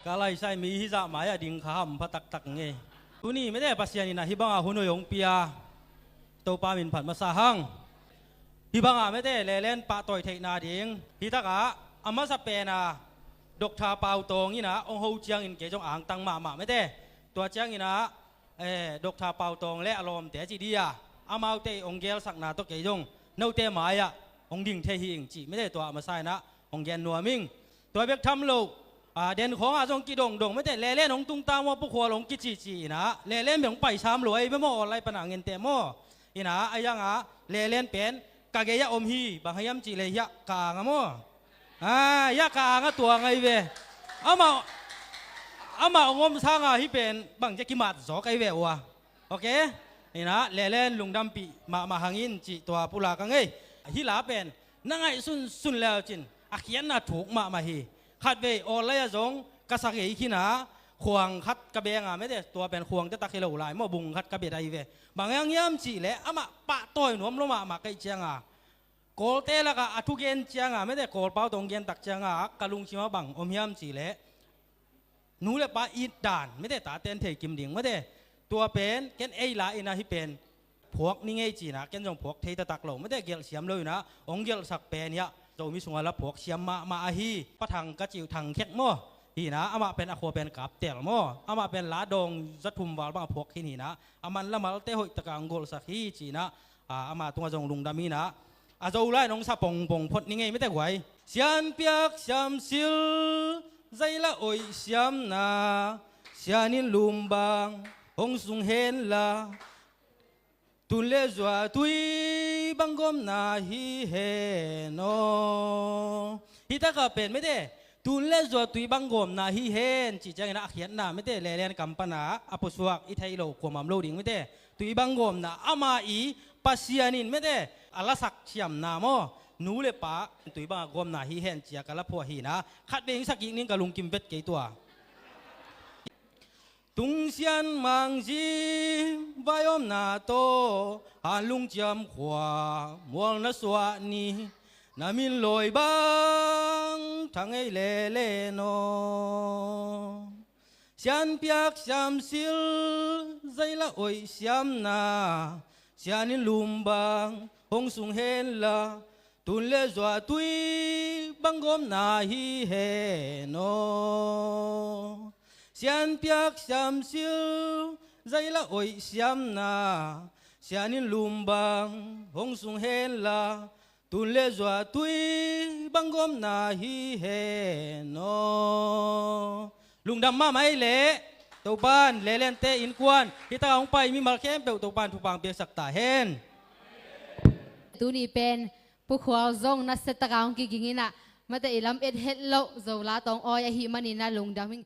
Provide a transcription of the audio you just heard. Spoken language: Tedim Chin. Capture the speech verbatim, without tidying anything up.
Ka laisai mi hizah mai-ah ding kha ham pha taktak ngei. Tuni mete Pasian in ah hih bangah hun hoih hong pia, Topa min phat masa hang. Hih bangah mete lelen pahtawi theihna ding hih takah a masa pen a Doctor Pau Tawng in ah hong ho ciangin kei zong angtang mahmah mete. Tua ciangin ah eh, Doctor Pau Tawng le a lawmte ci dih a, amaute hong gelsakna tawh kei zong note mai-ah hong ding thei hi ing cih mete tua a masa in ah hong gen nuam ing. Tua bek tham lo, ah, den khawngah zong kidongdong mete lelen hong tungta maw, Pu Khual hong kicihcih in ah lelen bek hong paisam lo ahi ve maw, online panah ngenteh maw. In ah a zangah lelen pen ka gei-ah om hi, bang hang hiam cih leh hiah ka angah maw. Ah, hiah ka angah tuang ahi ve. Amah, amah hong om sangah hih pen bang ci a kimat zawk ahi ve ua. Ok? In ah lelen lungdampih mahmah hang in cih tua pulak a ngei. Hih la pen na ngaihsunsun le uh cin a khiatna thuk mahmah hi. Khatvei online ah zong ka sa gei khin a, khuang khat ka beng a mete, tua pen khuang taktak hi lo lai maw, bung khat ka bet ahi ve. Bang hang hiam cih leh amah pahtawi nuam lua mahmah ka hih ciangah Kawlte lakah a thugen ciangah mete, Kawl pau tawh hong gen tak ciangah ka lungsim ah bang om hiam cih leh nu le pa it dan mete, tate in thei kim ding mete. Tua pen ken ei la in ah hih pen phuak ni ngei ci-in ah ken zong phuak thei taktak lo mete, gelh siam lo in ah hong gelhsak pen hiah Zomi sungah la phuak siam mahmah ahi. Pa Thang ka cih uh, Thang Khek maw, hi in ah amah pen a khua pen Kaptel maw, amah pen la dawng za thum val bang a phuak khin hi in ah a man la malte hoih takah hong golhsak hi ci-in ah, ah, amah tungah zong lungdam hi in ah a Zolai in hong sa pongpong phot ni ngei mete guai. Sianpiak siamsil zaila oih siamna, sianin lumbang hong sung hen la, tun le zua tui bang gawmna hi hen aw. Hih takah pen mete tun le zua tui bang gawmna hi hen cih ciangin ah a khiatna mete lelen kam panah a pusuak i theih loh kuamah om lo ding mete. Tui bang gawmna amah i Pasian in mete a lasak siamna maw, nu le pa tui bangah gawmna hi hen ci-a ka la phuah hi in ah khatvei hong sa kik ning, ka lungkim vet kei tua. Tungsian mangzi vai omna tawh, hanlung ciam khua mual na suah ni, na min lawi bang thang ei lelen aw. Sianpiak siamsil zaila oih siamna, sianin lumbang hong sung hen la, tun le zua tui bang gawmna hi hen aw. Sianpiak siamsil zaila oih siamna, sianin lumbang hong sung hen la, tun le zua tui bang gawmna hi hen aw. Lungdam mahmah ei leh. Topan lelente innkuan hih takah hong pai mimal khempeuh Topan thupha hong piaksak ta hen. Tuni pen Pu Khual zong nasia takah hong kiging in ah mate, i lam et het loh Zola tawh hong awi ahih manin ah lungdam ing.